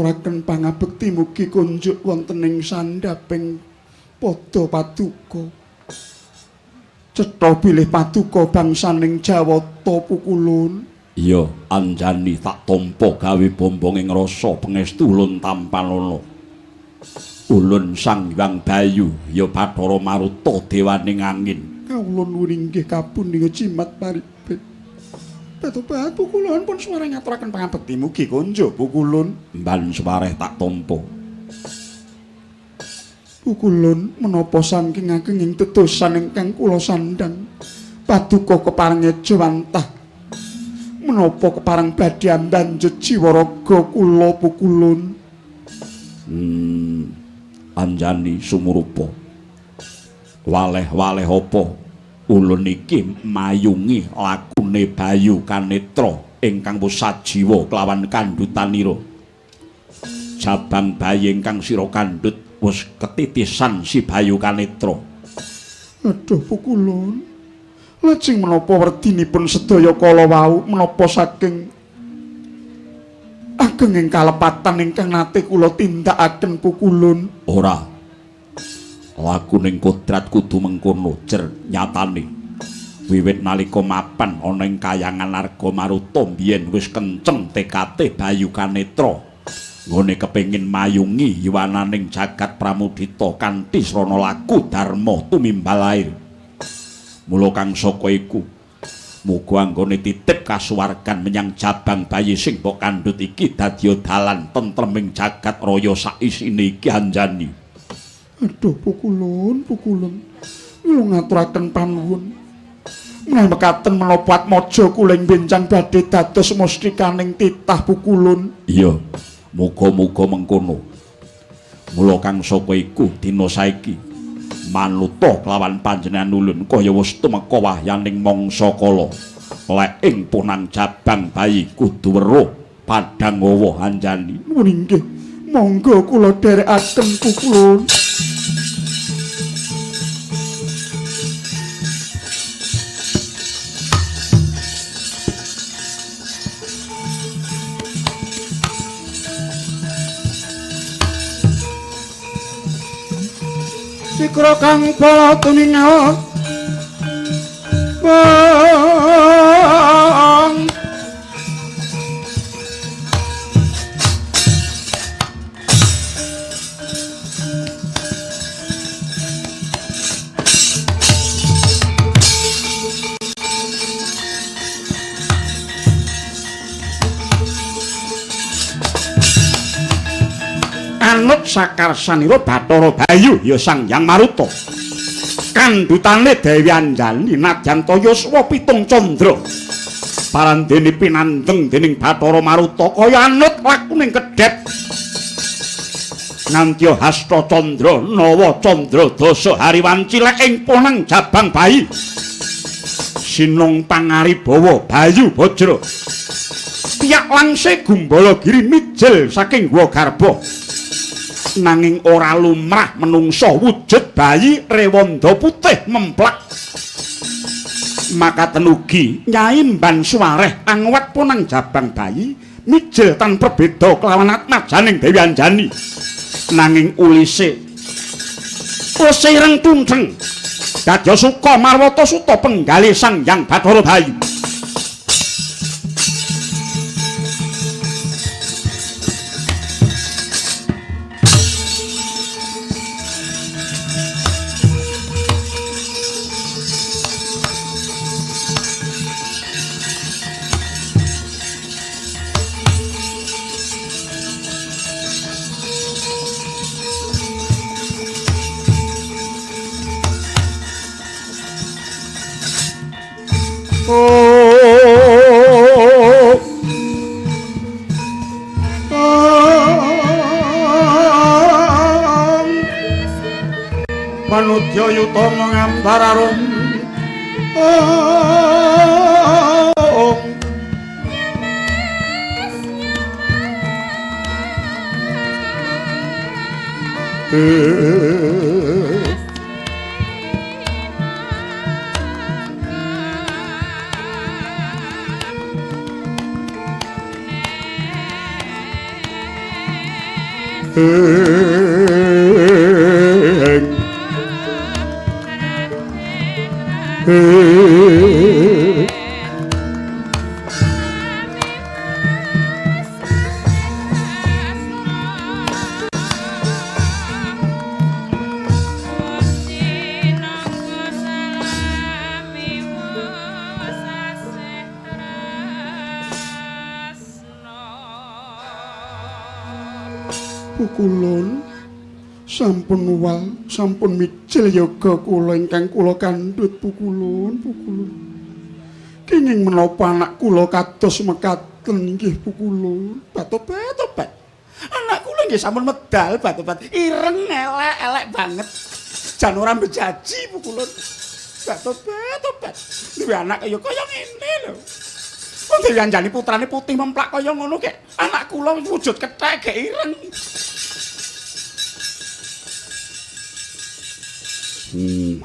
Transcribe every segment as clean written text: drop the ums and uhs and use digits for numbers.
ngaturaken pangabekti mugi kunjuk wonten ing sandhaping pada paduka. Cetha bilih paduka bangsaning Jawata pukulun. Iya, Anjani tak tampa gawe bombonging rasa pangestu ulun tampanana. Ulun Sang Hyang Bayu ya Bathara Maruta dewaning angin. Kawula nuwun inggih kapuninga jimat paribet. Batobat pukulun pun suwareh ngaturaken pangabekti mugi konjo pukulun. Mban suwareh tak tampa. Pukulun menapa saking agenging tedosan ingkang kula sandhang paduka kepareng ejawantah menapa kepareng badhe ambanjut jiwa raga kula pukulun. Anjani sumurupa. Waleh-waleh apa ulun iki mayungi lakune Bayu Kanetra ingkang wis sajiwa kelawan kandhutanira. Jabang bayi ingkang sira kandhut wis ketitisan si Bayu Kanetra. Aduh pukulun, lajeng menapa werdinipun sedaya kala wau menapa saking agenging kalepatan ingkang nate kula tindakaken pukulun? Ora. Lakuning kodrat kudu mengkono jer nyatane. Wiwit nalika mapan ana ing kayangan Arga Maruta biyen wis kenceng tekate Bayu Kanetra nggone kepengin mayungi yuwananing jagat Pramudita kanthi srana laku dharma tumimbal air. Mula kang saka iku muga anggone titip kasuwargan menyang jabang bayi sing mbok kandhut iki dadi dalan tentreming jagat raya saisine iki Anjani. Aduh pukulun, pukulun, kula ngaturaken panuwun. Menawi mekaten menapa atmaja kula ing benjang badhe dados mustikaning titah pukulun. Iya, muga-muga mengkono. Mula kang saka iku dina saiki manuta kelawan panjenengan ulun kaya wis tumeka wahyaning mangsa kala. Lek ing punang jabang bayi kudu weruh padhang wowo Anjani. Nuwun inggih, monggo kula dherekaken pukulun. Sikra kang bala tumingal bang anut sakarsanira Bathara Bayu ya Sang Hyang Maruta. Kandhutane Dewi Anjani nadyan ta yuswa 7 candra. Parandene pinandheng dening Bathara Maruta kaya anut lakuning kedhep. Nganti hasta candra nawa candra dasa hariwanci lek ing ponang jabang bayi. Sinung pangaribawa Bayu Bajra. Piyak langse gumbala giri mijil saking Gua Garba. Nanging ora lumrah menungsa wujud bayi rewanda putih memplak. Makaten ugi Nyai Mban Suwareh angwet punang jabang bayi mijil tan perbeda kelawan atmajaning Dewi Anjani. Nanging ulise wis ireng tuntheng dadya suka marwata suta penggalih Sang Hyang Bathara Bayu. Manudya yutama ngambar arum. Pukulun sampun wal sampun mijil yoga kula ingkang kula kandhut pukulun pukulun. Kenging menapa anak kula kados mekaten inggih pukulun. Batobat tobat. Anak kula nggih sampun medal batobat ireng elek-elek banget. Jan ora mbejaji pukulun. Batobat tobat. Duwe anak kaya kaya ngene lho. Wong Dewi Anjani putrane putih memplak kaya ngono kek anak kula wujud kethek gek ireng.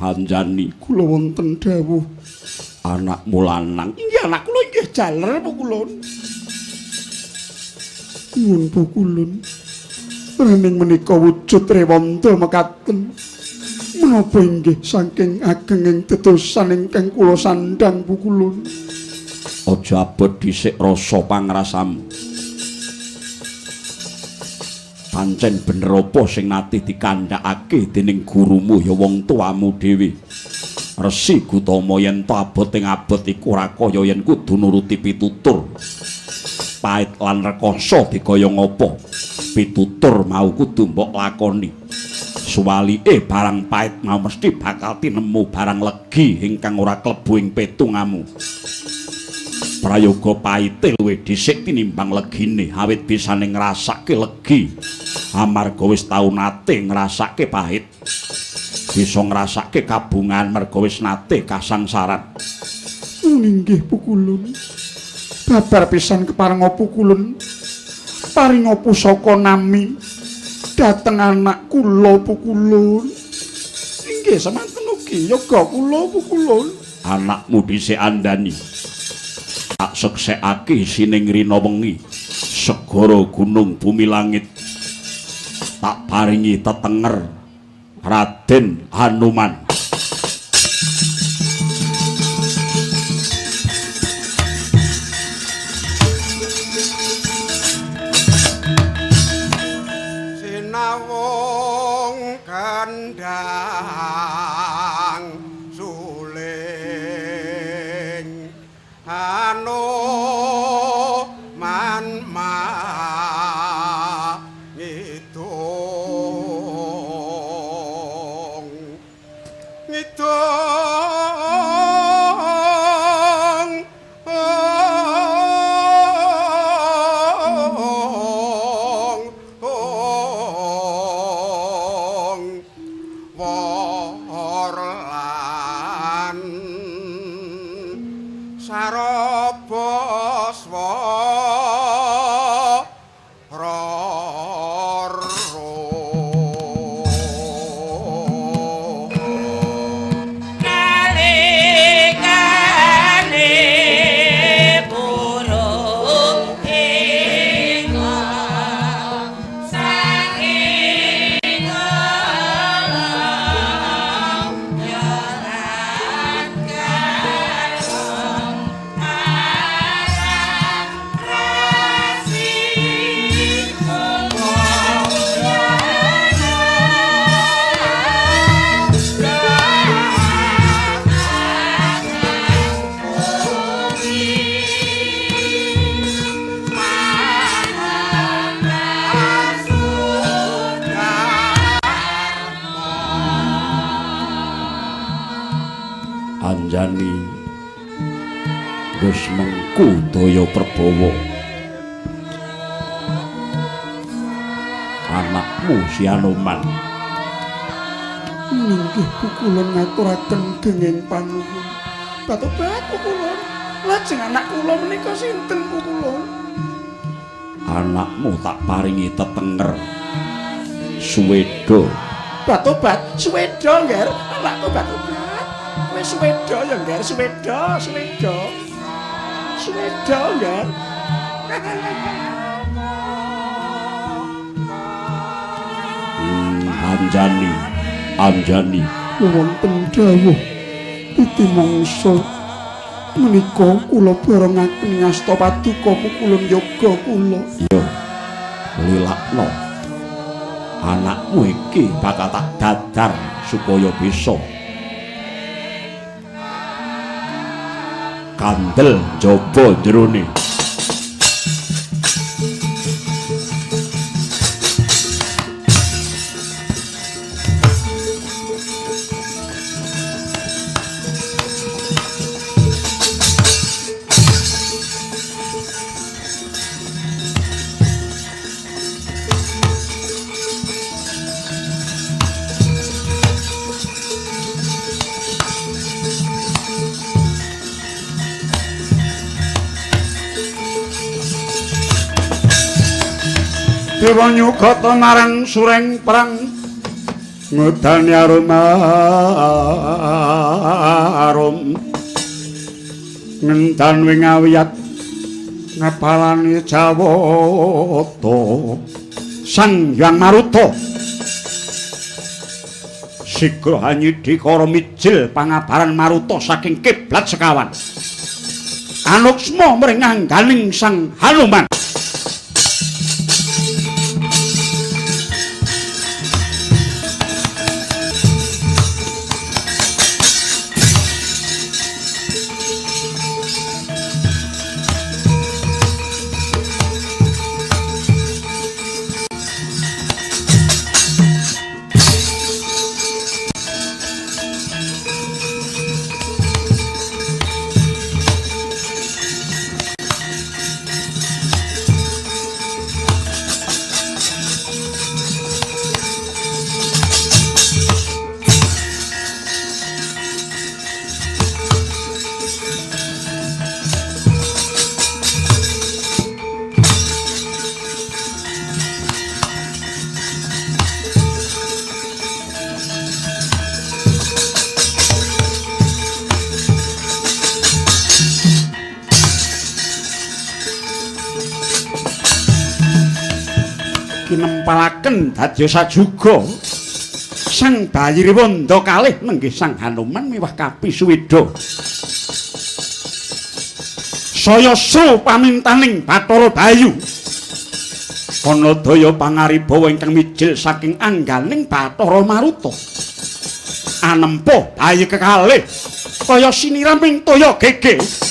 Anjani kula wonten dawuh anakmu lanang. Inggih anak kula inggih jaler pukulun. Nyuwun pukulun. Rening menika wujud rewanda mekaten. Menapa inggih saking agenging tedosan ingkang kula sandhang pukulun. Aja abot dhisik rasa pangrasamu. Pancen bener apa sing nate dikandhakake dening gurumu ya wong tuamu dhewe. Resi Gutama yen to abot ing abot iku ora kaya yen kudu nuruti pitutur. Pait lan rekoso dikaya ngapa? Pitutur mau kudu mbok lakoni. Suwalike barang pait mau mesti bakal tinemu barang legi ingkang ora klebu ing petungamu. Prayoga paite luwih dhisik tinimbang legine, awit bisane ngrasake legi amarga wis tau nate ngrasake pahit, bisa ngrasake kabungan merga wis nate kasangsaran. Inggih pukulun. Babar pisan keparenga pukulun. Paringa pusaka nami dhateng anak kula pukulun. Inggih semanten ugi yoga kula pukulun. Anakmu dhisik andani. Tak seksekake sining rina wengi segara gunung bumi langit tak paringi tetenger Raden Hanuman. Sinawung kandhang suling Hanuman ngidung ngidung worlan saraba swara. Nalikane pura ing saking Anjani wis mengku daya perbawa. Anakmu si Hanuman. Inggih pukulun ngaturaken genging panuwun. Batobat pukulun. Lajeng anak kula menika sinten pukulun? Anakmu tak paringi tetenger Suweda. Batobat Suweda, Ngger. Anakku batobat. Wis Suweda ya, Ngger. Suweda, Suweda. Suweda, Ngger. Anjani, Anjani, wonten dawuh titi mangsa menika kula barengaken ngasta paduka pukulun yoga kula. Iya. Lilakno. Anakmu iki bakal tak dadar supaya bisa kandel njaba jerone. Dewa nyugata marang sureng perang ngudani arum arum ngendan wing awiyat ngepalani Jawata Sang Hyang Maruta sigra hanyidikara mijil pangabaran Maruta saking kiblat sekawan anuksma mring angganing Sang Hanuman. Kinempalaken dadya sajuga Sang Bayi Rewanda kalih nenggih Sang Hanuman miwah Kapi Suwida. Saya sru pamintaning Bathara Bayu. Ana daya pangaribawa ingkang mijil saking angganing Bathara Maruta. Anempa bayi kekalih kaya siniraming toya gege. Terus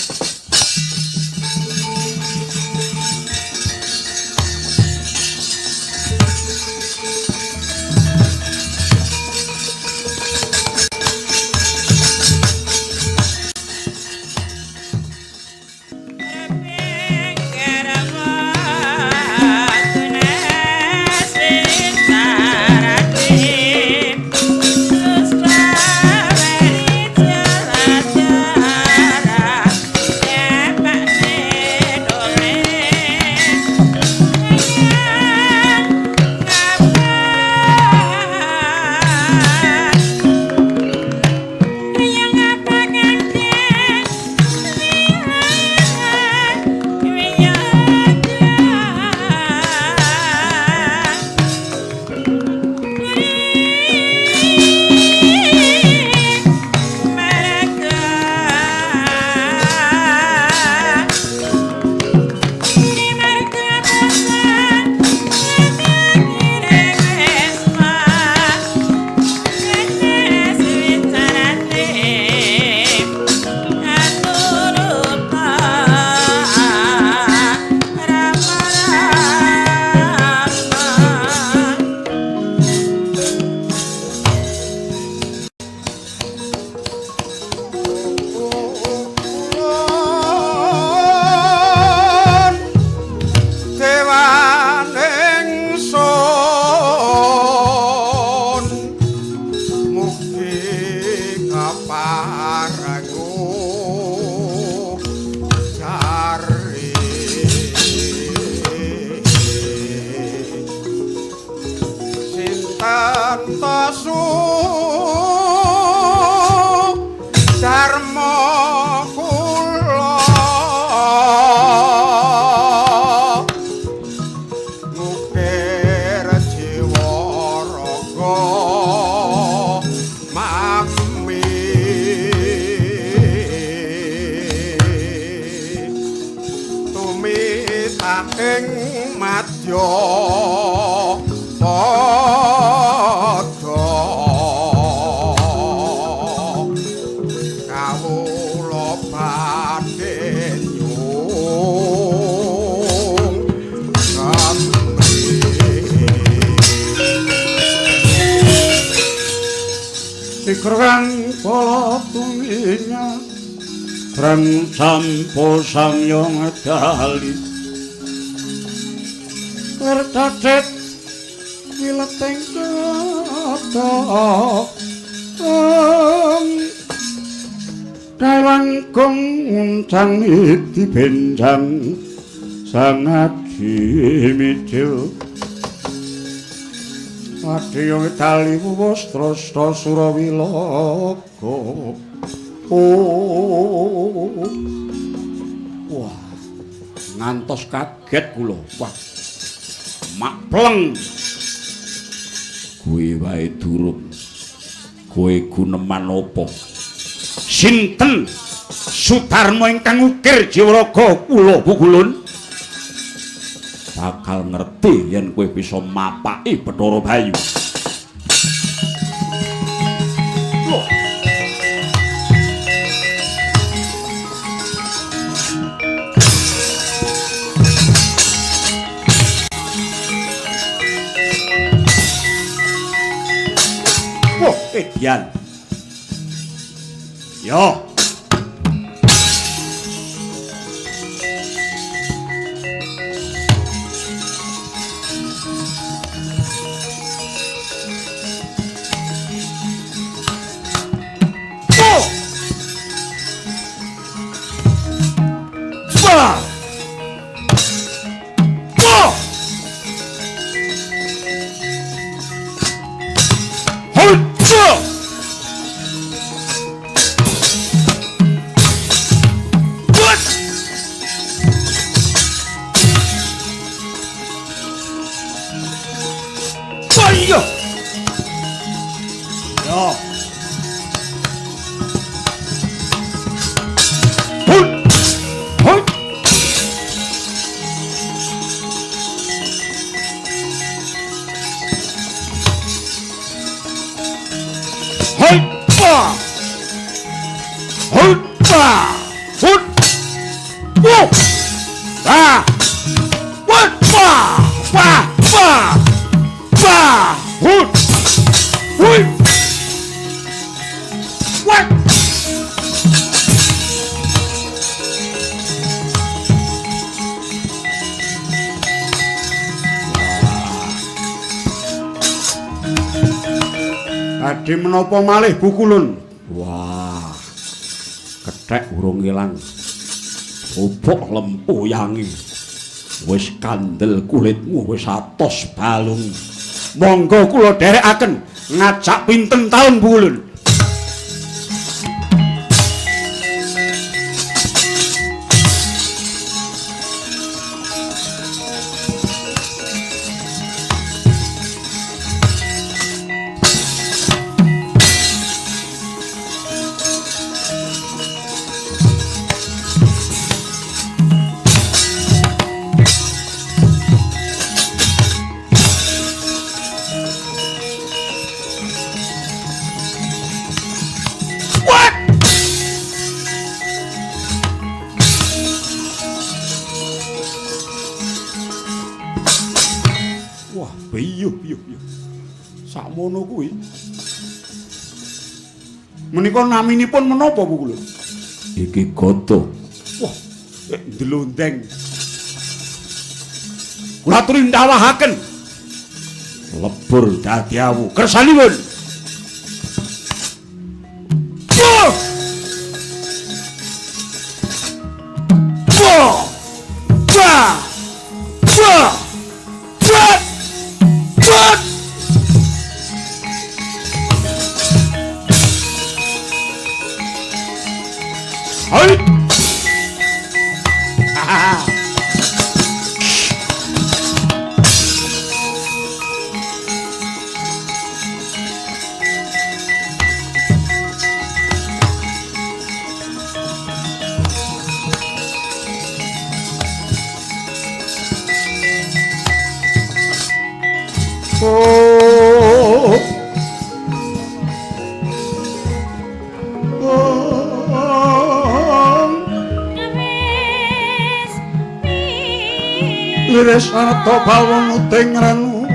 Ing madya padha kawula badhe nyung kamrih. Sikrang bala tuminya Rang sampo samyong dali Lerdadet wileteng dada Dawangkung uncang iti benjang Sangaji mijil Adiyong tali wuwus trasta surawilaga. Oh. Wah, ngantos kaget kula. Wah. Mak pleng. Kowe wae durung. Kowe guneman apa? Sinten Sudarma ingkang ukir jiwaraga kula Bukulun? Bakal ngerti yen kowe bisa mapaki Bathara Bayu. Loh. Wah, edian. Yo. Badhe menapa malih Bukulun? Wah. Kethek urung ilang. Bobok lempuyange. Wis kandel kulitmu wis atos balung. Monggo kula dherekaken ngajak pinten taun Bukulun? Sakmono kuwi. Menika naminipun menapa Bukulun? Iki gada. Wah, ndelondeng. Kula aturi ndawahaken. Lebur dadi awu. Kersanipun. Oh. Liris arta bawang uting ranu.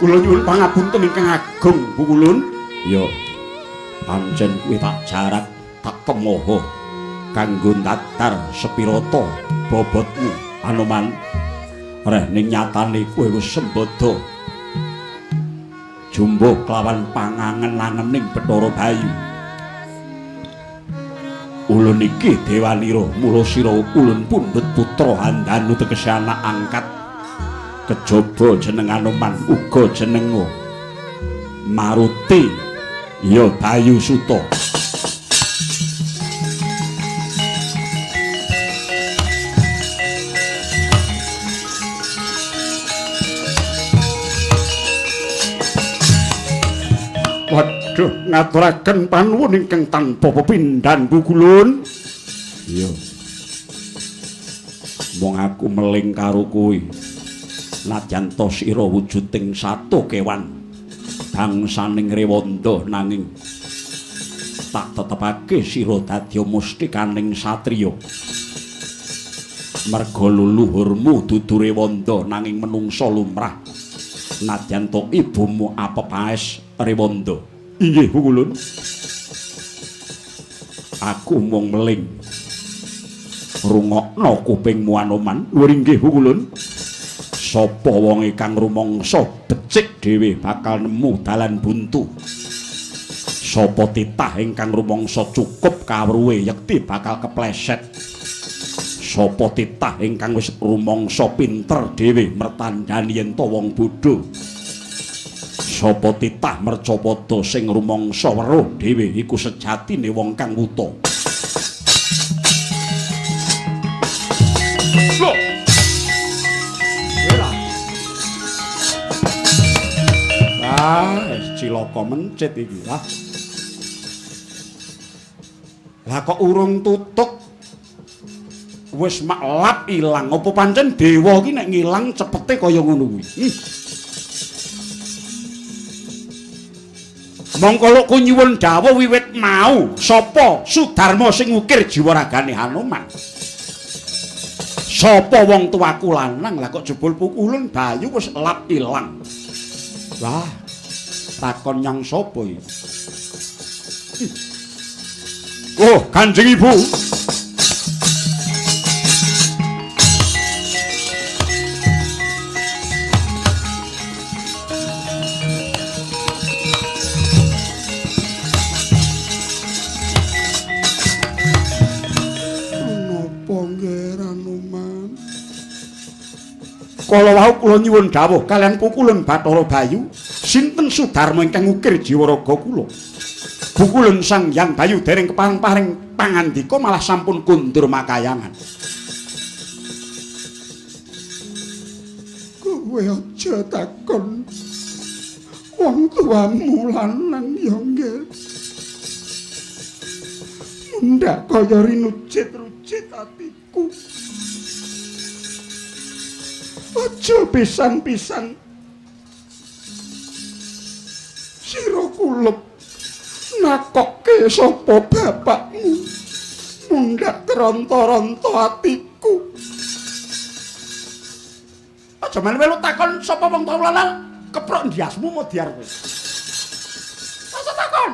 Kula nyuwun pangapunten ingkang agung, Bu Kulun. Ya. Pancen kuwi tak jarak, tak temoho kanggo ndadar sepirata bobotmu, Anoman. Reh ning nyatane kowe wis sembada jumbuh kelawan pangangen-angening Bathara Bayu. Ulun iki Dewanira, mula sira ulun pundhut putra Handanu tegese anak angkat. Kejaba jeneng Anoman uga jenenga Maruti ya Bayu Suta. Waduh, ngaturaken panuwun ingkang tanpa pepindhan, Bu Kulun. Iya. Mong aku meling karo kowe. Nadyan ta sira wujuding sato kewan bangsaning Rewanda, nanging tak tetepake sira dadi mustikaning satriya. Merga luluhurmu dudu Rewanda nanging menungsa lumrah. Nadyan ta ibumu apepaes Rewanda. Inggih, Bu Kulun. Aku mung meling. Rungokno kupingmu, Anoman. Lho inggih, Bu Kulun. Sapa wong ingkang rumangsa becik dhewe bakal nemu dalan buntu. Sapa titah ingkang rumangsa cukup kawruhe yekti bakal kepleset. Sapa titah ingkang wis rumangsa pinter dhewe mertandhani yen ta wong bodho. Sapa titah mercapada sing rumangsa weruh dhewe iku sejatine wong kang wuta. Lho. Ah, cilaka mencit iki lah. Lah kok urung tutuk wis maklap ilang. Apa pancen dewa iki nek ngilang cepete kaya ngono kuwi? Mongko luk nyuwun dawuh wiwit mau sapa Sudarma sing ngukir jiwa ragane Hanoman? Sapa wong tuaku lanang? Lah kok jebul pukulun Bayu wis lap ilang. Wah, takon nyang sapa iki? Oh, Kanjeng Ibu. Napa nggih, Anoman? Kala wau kula nyuwun dawuh kaliyan pukulun Bathara Bayu, sinten Sudarma ingkang ngukir jiwa raga kula? Pukulun Sang Hyang Bayu dereng kepareng-pareng pangandika malah sampun kundur makayangan. Kowe aja takon wong tuamu lanang ya nggih. Mundhak kaya rinujit-rujit atiku. Aja pisan-pisan sira kulep nakokke sapa bapakmu, mundhak keronto-ronto atiku. Aja melu takon sapa wong tuamu lanang, keprok ndiasmu modiar kowe. Aja takon.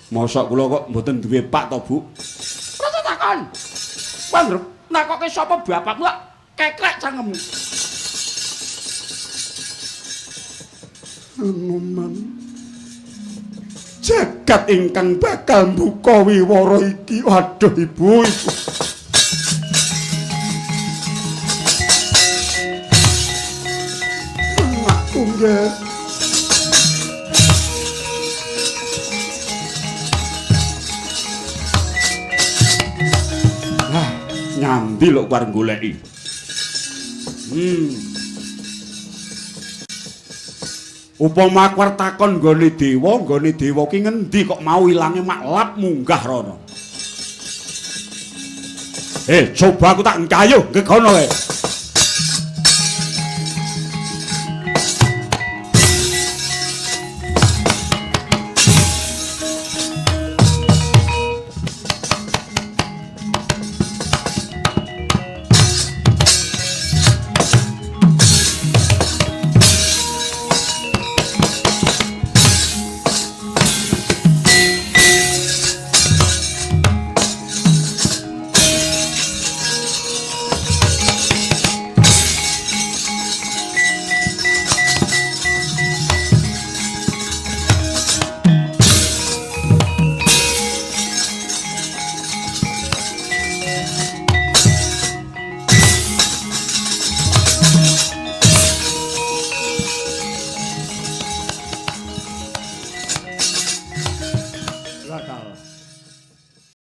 Mosok kula kok mboten duwe pak to, Bu? Aja takon. Kowe nakokke sapa bapakmu kok kekrek cangkemmu. Anoman, jagat ingkang bakal mbuka wiwara iki. Waduh, Ibu, ibu. Aku nggih. Lah, nyambi lho kowe arep goleki. Upama aku arep takon nggone dewa, nggone dewa ki ngendi kok mau ilange maklap munggah rono. Coba aku tak ngkayuh gegono kae.